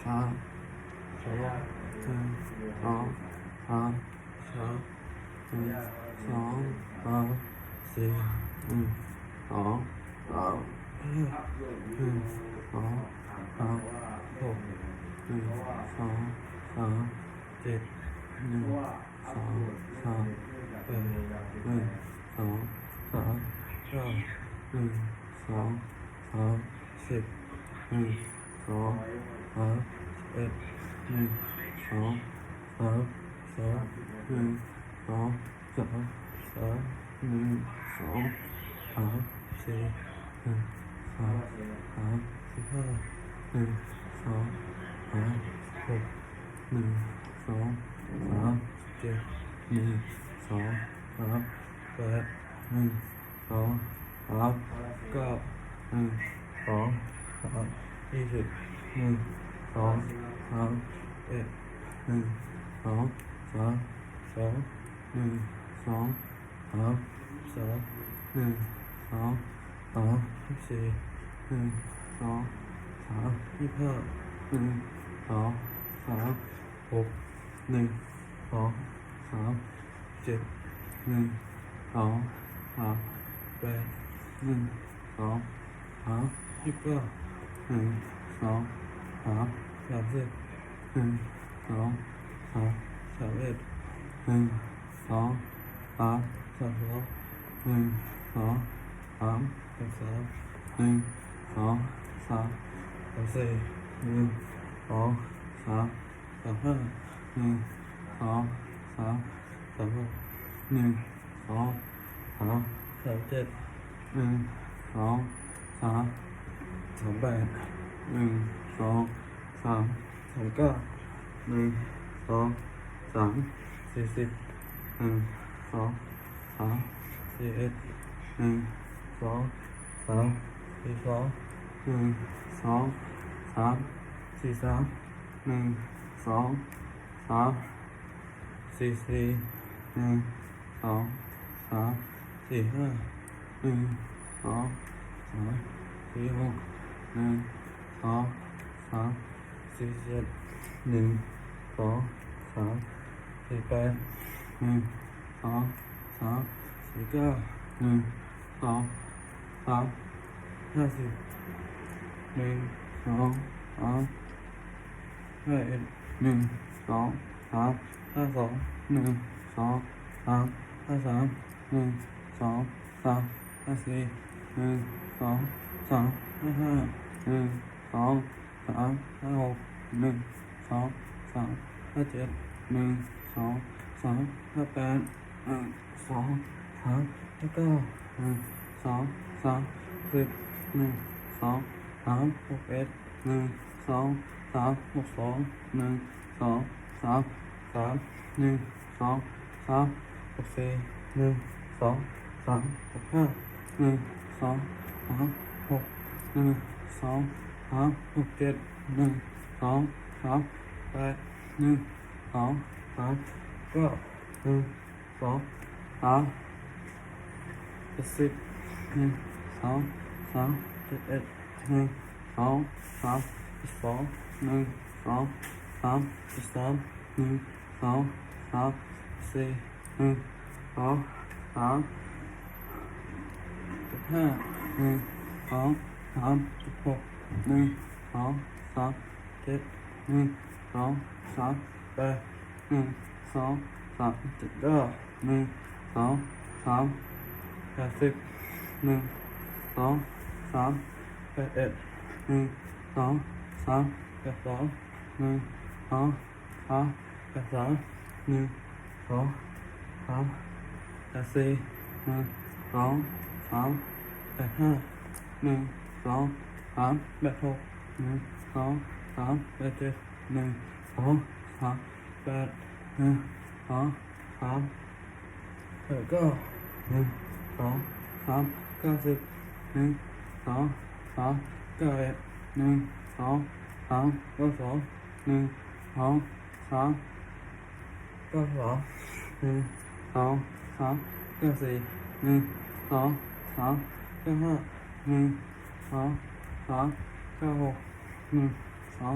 ສາມ ສອງ ໜຶ່ງ ສອງ ສາມ ສາມ ໜຶ່ງ ສອງ ສາມ ສີ່ ໜຶ່ງ ສອງ ສາມ ຫ້າ ໜຶ່ງ ສອງ ສາມ ຫົກ ໜຶ່ງ ສອງ ສາມ ເຈັດ ໜຶ່ງ ສອງ ສາມ ແປດ ໜຶ່ງ ສອງ ສາມ ເກົ້າ ໜຶ່ງ ສອງ ສາມ ສິບ ໜຶ່ງ ສອງ ສາມ ສິບເອັດ ໜຶ່ງ ສອງ ສາມ ສອງ ໜຶ່ງ ສອງ ສາມ ໜຶ່ງ ສອງ ສາມ ສີ່ ໜຶ່ງ ສອງ ສາມ ສິບຫ້າ ໜຶ່ງ ສອງ ສາມ ສິບຫົກ ໜຶ່ງ ສອງ ສາມ ສິບເຈັດ ໜຶ່ງ ສອງ ສາມ ສິບແປດ ໜຶ່ງ ສອງ ສາມ ເກົ້າ ໜຶ່ງ ສອງ ສາມ ຊາວເອັດ ໜຶ່ງ ສອງ ສາມ ສິບເອັດ ໜຶ່ງ ສອງ ສາມ ສິບສອງ ໜຶ່ງ ສອງ ສາມ ສິບສາມ ໜຶ່ງ ສອງ ສາມ ສິບສີ່ ໜຶ່ງ ສອງ ສາມ ສິບຫ້າ ໜຶ່ງ ສອງ ສາມ ສິບຫົກ ໜຶ່ງ ສອງ ສາມ ສິບເຈັດ ໜຶ່ງ ສອງ ສາມ ສິບແປດ ໜຶ່ງ ສອງ ສາມ ສິບເກົ້າ ໜຶ່ງ ສອງ ສາມ ສາມສິບ ໜຶ່ງ ສອງ ສາມ ສາມເອັດ ໜຶ່ງ ສອງ ສາມ ສາມສອງ ໜຶ່ງ ສອງ ສາມ ສາມສາມ ໜຶ່ງ ສອງ ສາມ ສາມສີ່ ໜຶ່ງ ສອງ ສາມ ສາມຫ້າ ໜຶ່ງ ສອງ ສາມ ສາມຫົກ ໜຶ່ງ ສອງ ສາມ ສາມເຈັດ ໜຶ່ງ ສອງ ສາມ ສາມແປດ ໜຶ່ງ ສອງ ສາມ ສາມເກົ້າ ໜຶ່ງ ສອງ ສາມ ສີ່ສິບ ໜຶ່ງ ສອງ ສາມ ສີ່ເອັດ ໜຶ່ງ ສອງ ສາມ ສີ່ສອງ ໜຶ່ງ ສອງ ສາມ ສີ່ສາມ ໜຶ່ງ ສອງ ສາມ ສີ່ສີ່ ໜຶ່ງ ສອງ ສາມ ສີ່ຫ້າ ໜຶ່ງ ສອງ ສາມ ສີ່ຫົກ ໜຶ່ງ ສອງ ສາມ ສີ່ເຈັດ ໜຶ່ງ ສອງ ສາມ ສີ່ແປດ ໜຶ່ງ ສອງ ສາມ ສີ່ເກົ້າ ໜຶ່ງ ສອງ ສາມ ຫ້າສິບ ໜຶ່ງ ສອງ ສາມ ຫ້າເອັດ ໜຶ່ງ ສອງ ສາມ ຫ້າສອງ ໜຶ່ງ ສອງ ສາມ ຫ້າສາມ ໜຶ່ງ ສອງ ສາມ ຫ້າສີ່ ໜຶ່ງ ສອງ ສາມ ຫ້າຫ້າ ໜຶ່ງ ສອງ ສາມ ຫ້າຫົກ ໜຶ່ງ ສອງ ສາມ ຫ້າເຈັດ ໜຶ່ງ ສອງ ສາມ ຫ້າແປດ ໜຶ່ງ ສອງ ສາມ ຫ້າເກົ້າ ໜຶ່ງ ສອງ ສາມ ສິບ ໜຶ່ງ ສອງ ສາມ ຫົກເອັດ ໜຶ່ງ ສອງ ສາມ ຫົກສອງ ໜຶ່ງ ສອງ ສາມ ສາມ ໜຶ່ງ ສອງ ສາມ ຫົກສີ່ ໜຶ່ງ ສອງ ສາມ ຫົກຫ້າ ໜຶ່ງ ສອງ ສາມ ຫົກ ໜຶ່ງ ສອງ ສາມ ຫົກເຈັດ ໜຶ່ງ ສອງ ສາມ ແປດ ໜຶ່ງ ສອງ ສາມ ເກົ້າ ໜຶ່ງ ສອງ ສາມ ເຈັດສິບ ໜຶ່ງ ສອງ ສາມ ເຈັດເອັດ ໜຶ່ງ ສອງ ສາມ ເຈັດສອງ ໜຶ່ງ ສອງ ສາມ ເຈັດສາມ ໜຶ່ງ ສອງ ສາມ ເຈັດສີ່ ໜຶ່ງ ສອງ ສາມ ເຈັດຫ້າ ໜຶ່ງ ສອງ ສາມ ເຈັດຫົກ ໜຶ່ງ ສອງ ສາມ ເຈັດ ໜຶ່ງ ສອງ ສາມ ແປດ ໜຶ່ງ ສອງ ສາມ ເຈັດເກົ້າ ໜຶ່ງ ສອງ ສາມ ແປດສິບ ໜຶ່ງ ສອງ ສາມ ແປດເອັດ ໜຶ່ງ ສອງ ສາມ ແປດສອງ ໜຶ່ງ ສອງ ສາມ ແປດສາມ ໜຶ່ງ ສອງ ສາມ ແປດສີ່ ໜຶ່ງ ສອງ ສາມ ແປດຫ້າ ໜຶ່ງ ສອງ ສາມ ແປດຫົກ ໜຶ່ງ ສອງ ສາມ ແປດເຈັດ ໜຶ່ງ ສອງ ສາມ ແປດ ໜຶ່ງ ສອງ ສາມ ເກົ້າ ໜຶ່ງ ສອງ ສາມ ເກົ້າສິບ ໜຶ່ງ ສອງ ສາມ ເກົ້າເອັດ ໜຶ່ງ ສອງ ສາມ ເກົ້າສອງ ໜຶ່ງ ສອງ ສາມ ເກົ້າສອງ ໜຶ່ງ ສອງ ສາມ ເກົ້າສີ່ ໜຶ່ງ ສອງ ສາມ ເກົ້າຫ້າ ໜຶ່ງ ສອງ ສາມ ເກົ້າຫົກ ໜຶ່ງ ສອງ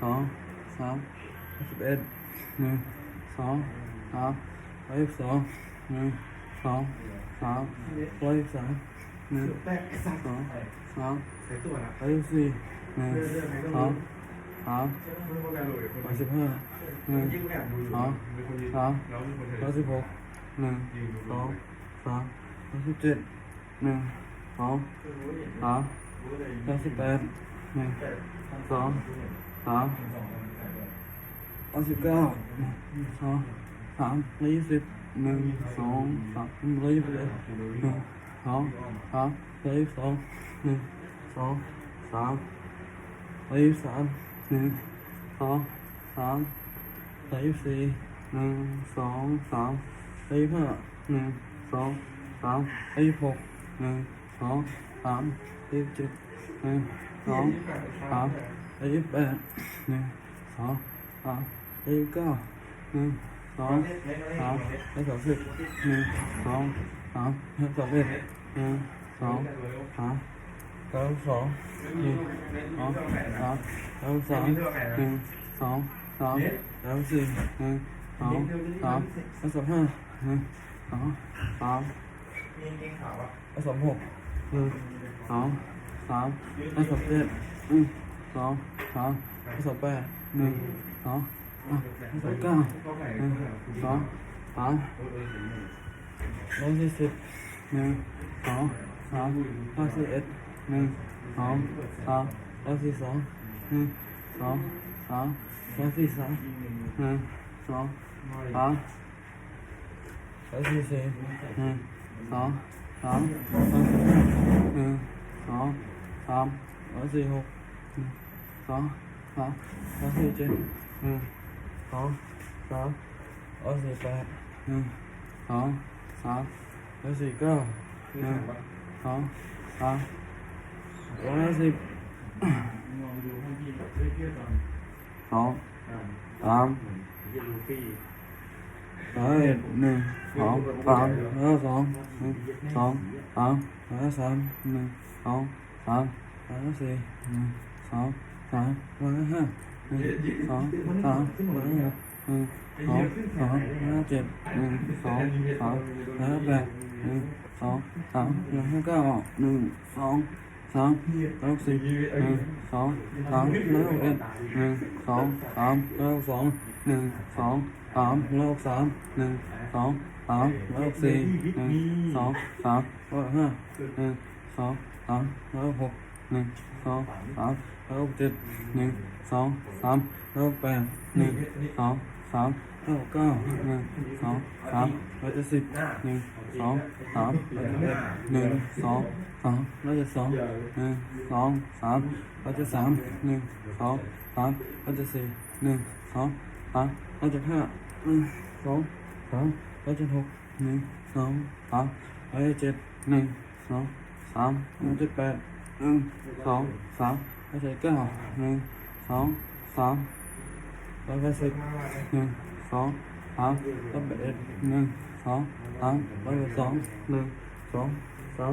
ສອງ ສາມ ຮ້ອຍສິບເອັດ ໜຶ່ງ ສອງ ສາມ ຮ້ອຍສິບສອງ ໜຶ່ງ ສອງ ສາມ ຮ້ອຍສິບສາມ ໜຶ່ງ ສອງ ສາມ ຮ້ອຍສິບສີ່ ໜຶ່ງ ສອງ ສາມ ຮ້ອຍສິບຫ້າ ໜຶ່ງ ສອງ ສາມ ຮ້ອຍສິບຫົກ ໜຶ່ງ ສອງ ສາມ ຮ້ອຍສິບເຈັດ ໜຶ່ງ ສອງ ສາມ ຮ້ອຍສິບແປດ ໜຶ່ງ ສອງ ສາມ ຮ້ອຍສິບເກົ້າ ໜຶ່ງ ສອງ ສາມ ຮ້ອຍຊາວ ໜຶ່ງ ສອງ ສາມ ຮ້ອຍຊາວເອັດ ໜຶ່ງ ສອງ ສາມ ຮ້ອຍຊາວສອງ ໜຶ່ງ ສອງ ສາມ ຮ້ອຍຊາວສາມ ໜຶ່ງ ສອງ ສາມ ຮ້ອຍຊາວສີ່ ໜຶ່ງ ສອງ ສາມ ຮ້ອຍຊາວຫ້າ ໜຶ່ງ ສອງ ສາມ ຮ້ອຍຊາວຫົກ ໜຶ່ງ ສອງ ສາມ ຮ້ອຍຊາວເຈັດ ໜຶ່ງ ສອງ ສາມ ຮ້ອຍຊາວແປດ ໜຶ່ງ ສອງ ສາມ ເກົ້າ ໜຶ່ງ ສອງ ສາມ ຮ້ອຍຊາວສິບ ໜຶ່ງ ສອງ ສາມ ຮ້ອຍຊາວເອັດ ໜຶ່ງ ສອງ ສາມ ເກົ້າສິບສອງ ໜຶ່ງ ສອງ ສາມ ເກົ້າສິບສາມ ໜຶ່ງ ສອງ ສາມ ເກົ້າສິບສີ່ ໜຶ່ງ ສອງ ສາມ ຮ້ອຍຊາວຫ້າ ໜຶ່ງ ສອງ ສາມ ຮ້ອຍຊາວຫົກ ໜຶ່ງ ສອງ ສາມ ຮ້ອຍຊາວເຈັດ ໜຶ່ງ ສອງ ສາມ ຮ້ອຍຊາວແປດ ໜຶ່ງ ສອງ ສາມ ຮ້ອຍຊາວເກົ້າ ໜຶ່ງ ສອງ ສາມ ຮ້ອຍຊາວສິບ ໜຶ່ງ ສອງ ສາມ ຮ້ອຍຊາວເອັດ ໜຶ່ງ ສອງ ສາມ ຮ້ອຍຊາວສອງ ໜຶ່ງ ສອງ ສາມ ຮ້ອຍຊາວສາມ ໜຶ່ງ ສອງ ສາມ ຮ້ອຍຊາວສີ່ ໜຶ່ງ ສອງ ສາມ ຮ້ອຍຊາວຫ້າ ໜຶ່ງ ສອງ ສາມ ຮ້ອຍຊາວຫົກ ໜຶ່ງ ສອງ ສາມ ຮ້ອຍຊາວເຈັດ ໜຶ່ງ ສອງ ສາມ ຮ້ອຍຊາວແປດ ໜຶ່ງ ສອງ ສາມ ຮ້ອຍຊາວເກົ້າ ໜຶ່ງ ສອງ ສາມ ຮ້ອຍຫ້າສິບ ສອງ ສາມ ຮ້ອຍເອັດ ໜຶ່ງ ສອງ ສາມ ຮ້ອຍຊາວສອງ ໜຶ່ງ ສອງ ສາມ ຮ້ອຍຊາວສາມ ໜຶ່ງ ສອງ ສາມ ຮ້ອຍຊາວສີ່ ໜຶ່ງ ສອງ ສາມ ຮ້ອຍຊາວຫ້າ ໜຶ່ງ ສອງ ສາມ ຮ້ອຍຊາວຫົກ ໜຶ່ງ ສອງ ສາມ ຮ້ອຍຊາວເຈັດ ໜຶ່ງ ສອງ ສາມ ຮ້ອຍຊາວແປດ ໜຶ່ງ ສອງ ສາມ ຮ້ອຍຊາວເກົ້າ ໜຶ່ງ ສອງ ສາມ ຮ້ອຍຊາວສີ່ ໜຶ່ງ ສອງ ສາມ ຮ້ອຍຊາວເອັດ ໜຶ່ງ ສອງ ສາມ ຮ້ອຍຊາວສອງ ໜຶ່ງ ສອງ ສາມ ຮ້ອຍຊາວສາມ ໜຶ່ງ ສອງ ສາມ ຮ້ອຍຊາວສີ່ ໜຶ່ງ ສອງ ສາມ ຮ້ອຍຊາວຫ້າ ໜຶ່ງ ສອງ ສາມ ຮ້ອຍຊາວຫົກ ໜຶ່ງ ສອງ ສາມ ຮ້ອຍຊາວເຈັດ ໜຶ່ງ ສອງ ສາມ ຮ້ອຍຊາວແປດ ໜຶ່ງ ສອງ ສາມ ຮ້ອຍຊາວເກົ້າ ໜຶ່ງ ສອງ ສາມ ຮ້ອຍຊາວສິບ ໜຶ່ງ ສອງ ສາມ ຮ້ອຍຊາວສິບເອັດ ໜຶ່ງ ສອງ ສາມ ຮ້ອຍຊາວສອງ ໜຶ່ງ ສອງ ສາມ ຮ້ອຍຊາວສາມ ໜຶ່ງ ສອງ ສາມ ຮ້ອຍຊາວສີ່ ໜຶ່ງ ສອງ ສາມ ຮ້ອຍຊາວຫ້າ ໜຶ່ງ ສອງ ສາມ ຮ້ອຍຊາວຫົກ ໜຶ່ງ ສອງ ສາມ ຮ້ອຍຊາວເຈັດ ໜຶ່ງ ສອງ ສາມ ຮ້ອຍຊາວແປດ ໜຶ່ງ ສອງ ສາມ ຮ້ອຍຊາວເກົ້າ ໜຶ່ງ ສອງ ສາມ ຮ້ອຍຊາວສິບ ໜຶ່ງ ສອງ ສາມ ຮ້ອຍຊາວເອັດ ໜຶ່ງ ສອງ ສາມ ຮ້ອຍຊາວສອງ ໜຶ່ງ ສອງ ສາມ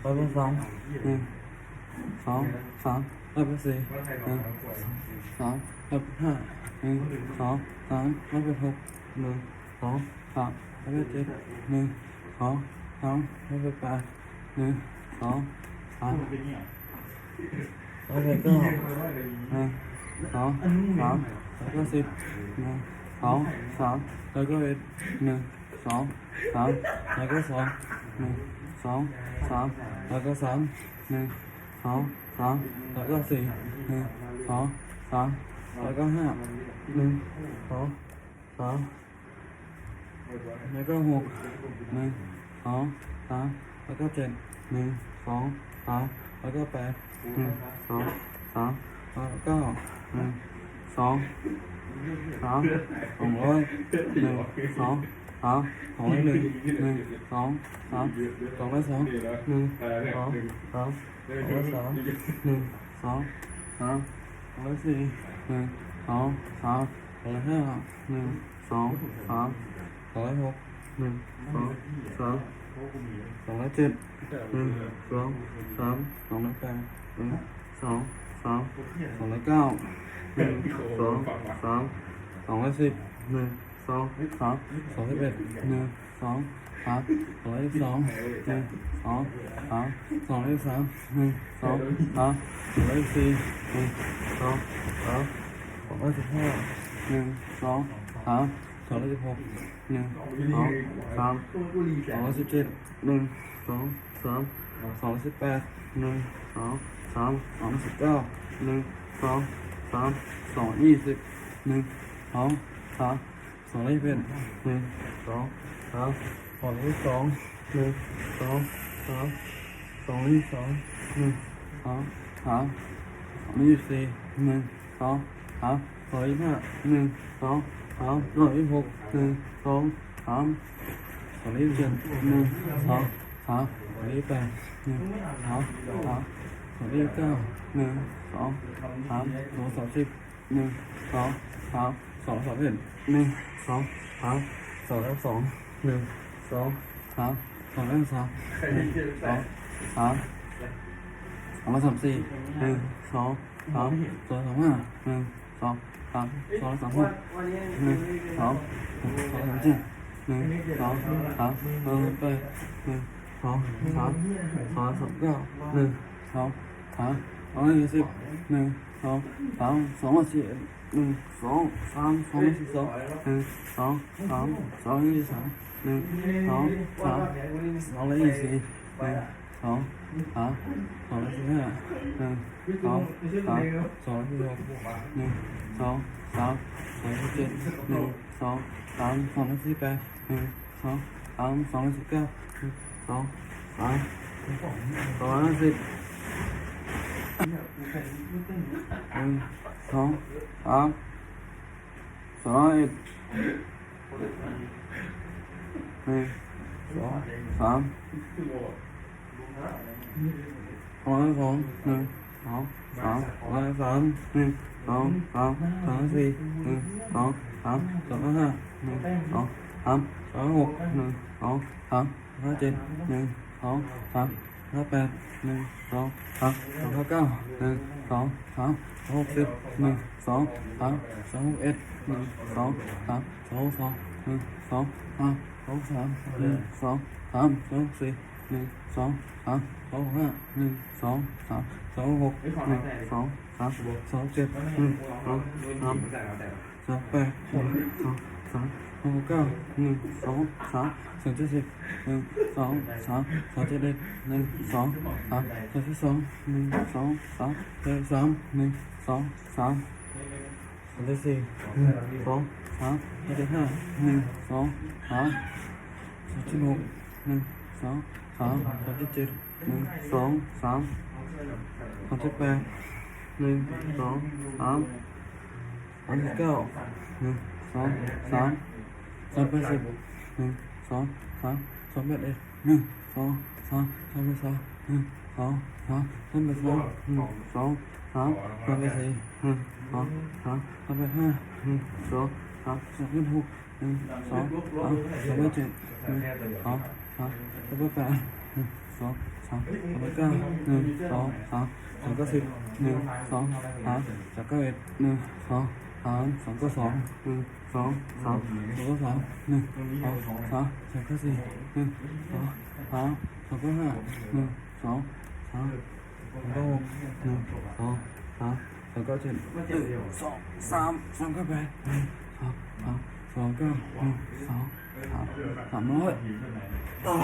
ຮ້ອຍຊາວສາມ ໜຶ່ງ ສອງ ສາມ ຮ້ອຍຊາວສີ່ ໜຶ່ງ ສອງ ສາມ ຮ້ອຍຊາວຫ້າ ໜຶ່ງ ສອງ ສາມ ຮ້ອຍຊາວຫົກ ໜຶ່ງ ສອງ ສາມ ຮ້ອຍຊາວເຈັດ ໜຶ່ງ ສອງ ສາມ ຮ້ອຍຊາວແປດ ໜຶ່ງ ສອງ ສາມ ຮ້ອຍຊາວເກົ້າ ໜຶ່ງ ສອງ ສາມ ຮ້ອຍຊາວສິບ ໜຶ່ງ ສອງ ສາມ ຮ້ອຍຊາວເອັດ ໜຶ່ງ ສອງ ສາມ ຮ້ອຍຊາວສອງ ໜຶ່ງ ສອງ ສາມ ແລ້ວກໍສາມ ໜຶ່ງ ສອງ ສາມ ແລ້ວກໍສີ່ ໜຶ່ງ ສອງ ສາມ ແລ້ວກໍຫ້າ ໜຶ່ງ ສອງ ສາມ ແລ້ວກໍຫົກ ໜຶ່ງ ສອງ ສາມ ແລ້ວກໍເຈັດ ໜຶ່ງ ສອງ ສາມ ແລ້ວກໍແປດ ໜຶ່ງ ສອງ ສາມ ແລ້ວກໍເກົ້າ ໜຶ່ງ ສອງ ສາມ ສອງຮ້ອຍ ໜຶ່ງ ສອງ ສາມ ສອງຮ້ອຍໜຶ່ງ ໜຶ່ງ ສອງ ສາມ ສອງຮ້ອຍສອງ ໜຶ່ງ ສອງ ສາມ ສອງຮ້ອຍສາມ ໜຶ່ງ ສອງ ສາມ ສອງຮ້ອຍສີ່ ໜຶ່ງ ສອງ ສາມ ສອງຮ້ອຍຫ້າ ໜຶ່ງ ສອງ ສາມ ສອງຮ້ອຍຫົກ ໜຶ່ງ ສອງ ສາມ ສອງຮ້ອຍເຈັດ ໜຶ່ງ ສອງ ສາມ ສອງຮ້ອຍແປດ ໜຶ່ງ ສອງ ສາມ ສອງຮ້ອຍເກົ້າ ໜຶ່ງ ສອງ ສາມ ສອງຮ້ອຍສິບ ໜຶ່ງ ສອງ ສາມ ສອງສິບເອັດ ໜຶ່ງ ສອງ ສາມ ສອງຮ້ອຍສິບສອງ ໜຶ່ງ ສອງ ສາມ ສອງຮ້ອຍສິບສາມ ໜຶ່ງ ສອງ ສາມ ສອງຮ້ອຍສິບສີ່ ໜຶ່ງ ສອງ ສາມ ສອງຮ້ອຍສິບຫ້າ ໜຶ່ງ ສອງ ສາມ ສອງຮ້ອຍສິບຫົກ ໜຶ່ງ ສອງ ສາມ ສອງຮ້ອຍສິບເຈັດ ໜຶ່ງ ສອງ ສາມ ສອງຮ້ອຍສິບແປດ ໜຶ່ງ ສອງ ສາມ ສອງຮ້ອຍສິບເກົ້າ ໜຶ່ງ ສອງ ສາມ ສອງຮ້ອຍຊາວ ໜຶ່ງ ສອງ ສາມ ສອງຮ້ອຍຊາວເອັດ ໜຶ່ງ ສອງ ສາມ ສອງຮ້ອຍຊາວສອງ ໜຶ່ງ ສອງ ສາມ ສອງຮ້ອຍຊາວສອງ ໜຶ່ງ ສອງ ສາມ ສອງຮ້ອຍຊາວສີ່ ໜຶ່ງ ສອງ ສາມ ສອງຮ້ອຍຊາວຫ້າ ໜຶ່ງ ສອງ ສາມ ສອງຮ້ອຍຊາວຫົກ ໜຶ່ງ ສອງ ສາມ ສອງຮ້ອຍຊາວເຈັດ ໜຶ່ງ ສອງ ສາມ ສອງຮ້ອຍຊາວແປດ ໜຶ່ງ ສອງ ສາມ ສອງຮ້ອຍຊາວເກົ້າ ໜຶ່ງ ສອງ ສາມ ສອງຮ້ອຍຊາວສິບ ໜຶ່ງ ສອງ ສາມ ສອງຮ້ອຍຊາວເອັດ ໜຶ່ງ ສອງ ສາມ ສອງຮ້ອຍຊາວສອງ ໜຶ່ງ ສອງ ສາມ ສອງຮ້ອຍຊາວສາມ ໜຶ່ງ ສອງ ສາມ ສອງຮ້ອຍຊາວສີ່ ໜຶ່ງ ສອງ ສາມ ສອງຮ້ອຍຊາວຫ້າ ໜຶ່ງ ສອງ ສາມ ສອງຮ້ອຍຊາວຫົກ ໜຶ່ງ ສອງ ສອງຮ້ອຍຊາວເຈັດ ໜຶ່ງ ສອງ ສາມ ສອງຮ້ອຍຊາວແປດ ໜຶ່ງ ສອງ ສາມ ສອງຮ້ອຍຊາວເກົ້າ ໜຶ່ງ ສອງ ສາມ ສອງຮ້ອຍຊາວສິບ ໜຶ່ງ ສອງ ສາມ ສອງຮ້ອຍຊາວເອັດ ໜຶ່ງ ສອງ ສາມ ສອງຮ້ອຍຊາວສອງ ໜຶ່ງ ສອງ ສາມ ສອງຮ້ອຍຊາວສາມ ໜຶ່ງ ສອງ ສາມ ສອງຮ້ອຍຊາວສີ່ ໜຶ່ງ ສອງ ສາມ ສອງຮ້ອຍຊາວຫ້າ ໜຶ່ງ ສອງ ສາມ ສອງຮ້ອຍຊາວຫົກ ໜຶ່ງ ສອງ ສາມ ສອງຮ້ອຍຊາວເຈັດ ໜຶ່ງ ສອງ ສາມ ສອງຮ້ອຍຊາວແປດ ໜຶ່ງ ສອງ ສາມ ສອງຮ້ອຍຊາວເກົ້າ ໜຶ່ງ ສອງ ສາມ ສອງຮ້ອຍຫ້າສິບ ໜຶ່ງ ສອງ ສາມ ສອງຮ້ອຍເອັດ ໜຶ່ງ ສອງ ສາມ ສອງຮ້ອຍສອງ ໜຶ່ງ ສອງ ສາມ ສອງຮ້ອຍສາມ ໜຶ່ງ ສອງ ສາມ ສອງຮ້ອຍສີ່ ໜຶ່ງ ສອງ ສາມ ສອງຮ້ອຍຫ້າ ໜຶ່ງ ສອງ ສາມ ສອງຮ້ອຍຫົກ ໜຶ່ງ ສອງ ສາມ ສອງຮ້ອຍເຈັດ ໜຶ່ງ ສອງ ສາມ ສອງຮ້ອຍແປດ ໜຶ່ງ ສອງ ສາມ ສອງຮ້ອຍເກົ້າ ໜຶ່ງ ສອງ ສາມ ສອງຮ້ອຍຫົກສິບ ໜຶ່ງ ສອງ ສາມ ສອງຮ້ອຍຫົກເອັດ ໜຶ່ງ ສອງ ສາມ ສອງຮ້ອຍຫົກສອງ ໜຶ່ງ ສອງ ສາມ ສອງຮ້ອຍຫົກສາມ ໜຶ່ງ ສອງ ສາມ ສອງຮ້ອຍຫົກສີ່ ໜຶ່ງ ສອງ ສາມ ສອງຮ້ອຍຫົກຫ້າ ໜຶ່ງ ສອງ ສາມ ສອງຮ້ອຍຫົກ ໜຶ່ງ ສອງ ສາມ ສອງຮ້ອຍຫົກເຈັດ ໜຶ່ງ ສອງ ສາມ ສອງແປດ ໜຶ່ງ ສອງ ສາມ ສອງເກົ້າ ໜຶ່ງ ສອງ ສາມ ສອງເຈັດສິບ ໜຶ່ງ ສອງ ສາມ ສອງເຈັດເອັດ ໜຶ່ງ ສອງ ສາມ ສອງເຈັດສອງ ໜຶ່ງ ສອງ ສາມ ສອງເຈັດສາມ ໜຶ່ງ ສອງ ສາມ ສອງເຈັດສີ່ ໜຶ່ງ ສອງ ສາມ ສອງເຈັດຫ້າ ໜຶ່ງ ສອງ ສາມ ສອງເຈັດຫົກ ໜຶ່ງ ສອງ ສາມ ສອງເຈັດເຈັດ ໜຶ່ງ ສອງ ສາມ ສອງເຈັດແປດ ໜຶ່ງ ສອງ ສາມ ສອງເຈັດເກົ້າ ໜຶ່ງ ສອງ ສາມ ສອງແປດສິບ ໜຶ່ງ ສອງ ສາມ ສອງແປດເອັດ ໜຶ່ງ ສອງ ສາມ ສອງແປດສອງ ໜຶ່ງ ສອງ ສາມ ສອງແປດສອງ ໜຶ່ງ ສອງ ສາມ ສອງແປດສີ່ ໜຶ່ງ ສອງ ສາມ ສອງແປດຫ້າ ໜຶ່ງ ສອງ ສາມ ສອງແປດຫົກ ໜຶ່ງ ສອງ ສາມ ສອງແປດເຈັດ ໜຶ່ງ ສອງ ສາມ ສອງແປດແປດ ໜຶ່ງ ສອງ ສາມ ສອງແປດເກົ້າ ໜຶ່ງ ສອງ ສາມ ສອງເກົ້າສິບ ໜຶ່ງ ສອງ ສາມ ສອງເກົ້າເອັດ ໜຶ່ງ ສອງ ສາມ ສອງເກົ້າສອງ ໜຶ່ງ ສອງ ສາມ ສອງເກົ້າສາມ ໜຶ່ງ ສອງ ສາມ ສອງເກົ້າສີ່ ໜຶ່ງ ສອງ ສາມ ສອງເກົ້າຫ້າ ໜຶ່ງ ສອງ ສາມ ສອງເກົ້າຫົກ ໜຶ່ງ ສອງ ສາມ ສອງເກົ້າເຈັດ ໜຶ່ງ ສອງ ສາມ ສອງເກົ້າແປດ ໜຶ່ງ ສອງ ສາມ ສອງເກົ້າ ໜຶ່ງ ສອງ ສາມ ສາມຮ້ອຍ ຕໍ່